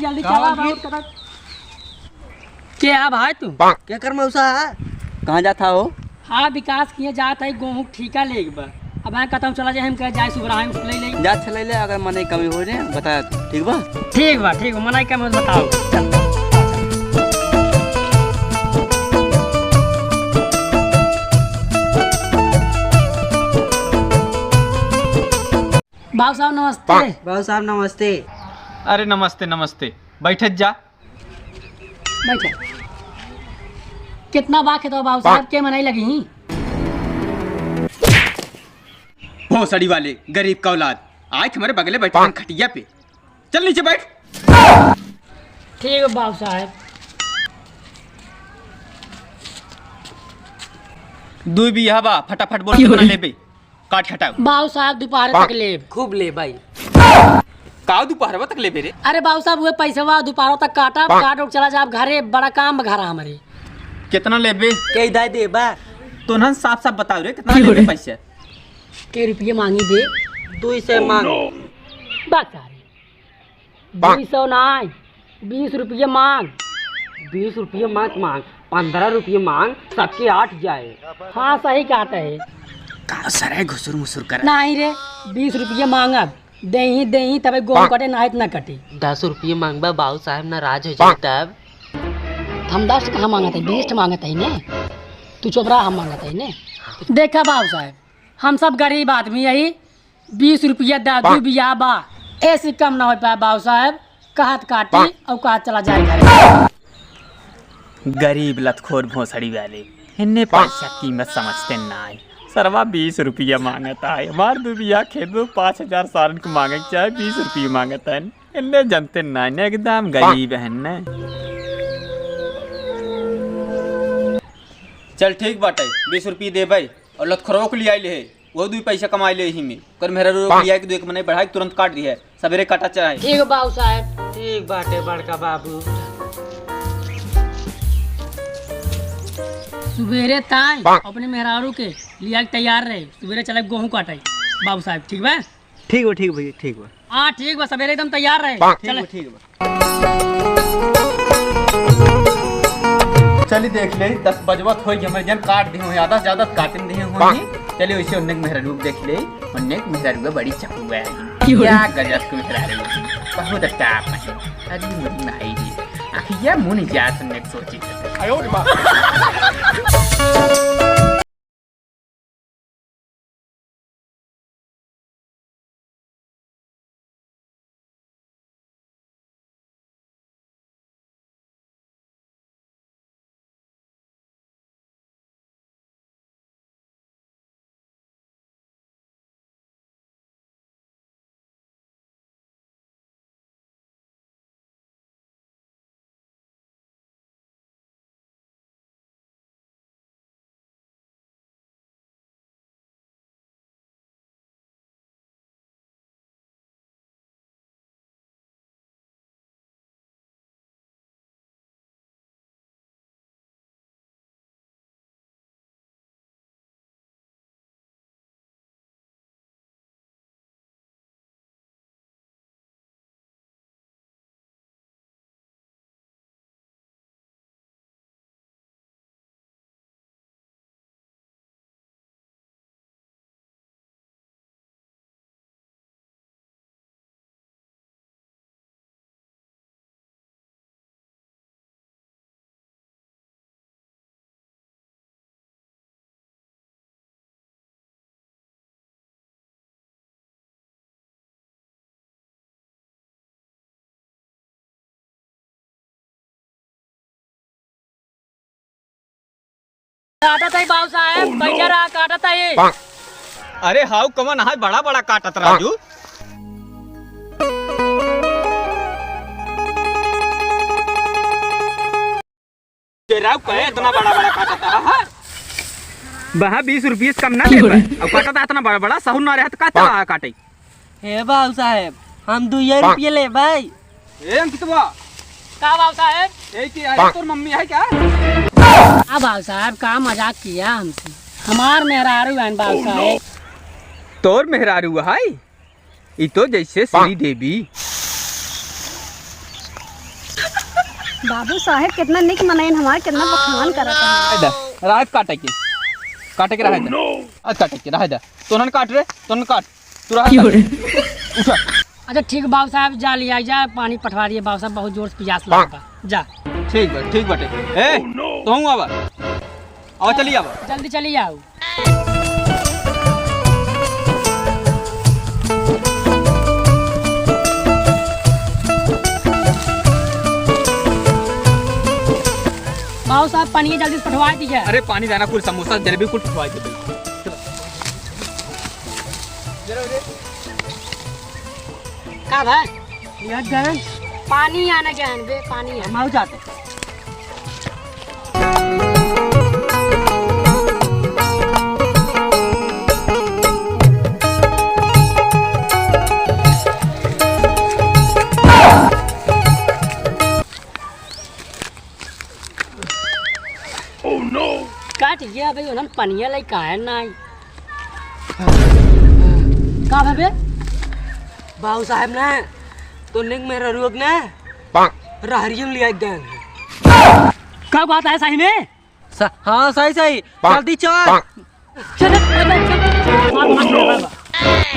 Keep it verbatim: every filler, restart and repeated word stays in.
जल्दी कहाँ चला, की? बहुत कदम। के है भाई तू? के कर मौसा है? कहाँ जात हो? हाँ, विकास किए जात है, गोहूँ ठीका लेके बा। अब यहाँ कतहूँ चला जाए, हम कहे जाए सुबराही में ले ले। जा, चले ले, अगर मनई कमी हो जाए, बता, ठीक बा? ठीक बा, ठीक बा, मनई कमी हो तो बताओ। बाबू साहब नमस्ते। बाबू साहब नमस्ते। अरे नमस्ते, नमस्ते, बैठत जा। बैठे। कितना बा खेतवा बाबू साहब, के मनई लगी? भोसड़ी वाले गरीब का औलाद, आए हमारे बगले बैठे हैं खटिया पे। चल नीचे बैठ। ठीक है बाबू साहब। दुई बिया बा, फटाफट बोल, कितना लेबे? काट हटाओ। बाबू साहब, दोपहर तक लेब। खूब ले भाई। का दोपहरवा तक लेबे रे? अरे बाबू साहब, उहे पैसवा दोपहर तक काटब, काट उट चला जाब घरे, बड़ा काम बा घरा हमरे। कितना लेबे? के दे देबा? तो ना साफ साफ बताओ रे, कितना लेबे पैसा? के रुपये मांगी बे? दुई सौ मांग। बस सारे। दुई सौ नाई, बीस रुपये मांग। बीस रुपये मत मांग, पन्द्रह रुपये मांग, सबके आठ जाए। हाँ, सही कहत है। का सरे घुसुर मुसुर कर? नाहीं रे, बीस रुपये मांगब, देही, देही, तबे गोहूँ कटे, नाहीं त ना कटे। दस रुपये मांगबा, बाबू साहब नाराज हो जाए तब। हम दस कहाँ मांगत है, बीस मांगत है ने। तू चुप रहा, हम मांगत है ने। देखा बाबू साहब, हम सब गरीब आदमी यही, बीस रुपया दे, दुई बिया बा, ऐसे कम ना हो पाए बाबू साहब। कहत काटी और कहत चला जाए घरे। गरीब लतखोर भोसड़ी वाले, इन्ने पैसा कीमत समझते नाई। सरवा बीस रुपया मांगत है, हमार दुई बिया खेत में पाँच हजार सालन के मांगे के चाहे, बीस रुपया मांगत है, इन्ने जनते नाई ने, एकदम गरीब है ने। चल ठीक बाटे, बीस रुपया देबे और लतखोरवा के लियाई ले। वो दुई पैसा कमाई ले ही में। कर मेहरारू के लिया के दो एक मने बढ़ाई के तुरंत काट दिहे। सबेरे काटा चाहे। ठीक बाबू साहब। ठीक बाटे बड़का बाबू। सुबेरे ताई अपने मेहरारू के लिया के तैयार रहे। सुबेरे चले गोहूँ काटे बाबू साहब, ठीक बा? ठीक बा, ठीक बा भैया, ठीक बा। हाँ, ठीक बा, सबेरे एकदम तैयार रहे। ठीक बा, चले। ठीक बा। चली देख ले, दस बजवत होई, हमरे जन काट दिहे होई, आधा से ज्यादा काटिन दिहे होई। चली वैसे उन्ने के मेहरारू देख ले, उन्ने के मेहरारू बड़ी चकुआ है। क्या गजब के मेहरारू, बहुत अच्छा है। अरे मोरी माई जी, आखिर यह मुन जा सुनने की सोची। काटत है बाबू साहब, बैठा रहा, काटत है। अरे हाउ कमन है, बड़ा बड़ा काटत राजू। तेरा कहे इतना बड़ा बड़ा काटत है, हाँ? बहा बीस रुपये से कम ना दे पाए। अब काटत है इतना बड़ा बड़ा, सहूर ना रहे तो का काटे? हे बाबू साहेब, हम दुइये रुपये लेबै। ए अंकितवा। का बाबू साहेब? ए के है, तोर मम्मी है क्या? आ बाबू साहेब, का मजाक किया हमसे? हमार मेहरारू है बाबू साहेब। तोर मेहरारू है? ई तो जैसे श्री देवी। बाबू साहेब कितना निक मनइन हमार, कितना बखान करत हैं। रहे दे, रहे दे काटे के, काटे के रहे दे। आज काटे के रहे दे, तोनन काट रे, तोनन काट, तू रहे दे। उठा। अच्छा ठीक बाबू साहेब, जा लिया जा, पानी पठवा दिए बाबू साहेब, बहुत जोर से पियास लागल बा। जा। ठीक बा, ठीक बाटे। ए, तोहूँ आवा। आवा, चली आवा। जल्दी चली आओ। बाबू साहेब, पानी जल्दी से पठवा दीजिए। अरे पानी दाना कुल, समोसा जलेबी कुल पठवा दीजिए। का भाई? यहाँ गए? पानी आने गए हैं बे, पानी है। हम आऊ जाते। Oh no! काट गया भाई, उन्हन पनिया लाई काहे ना आई? का भे बे? बाबू साहेब ने तो निक मेरा रुक ने रहरियन लिया गए। का बात है सही में? स-, हाँ, सही, सही। जल्दी चल। चल, चल, चल, चल।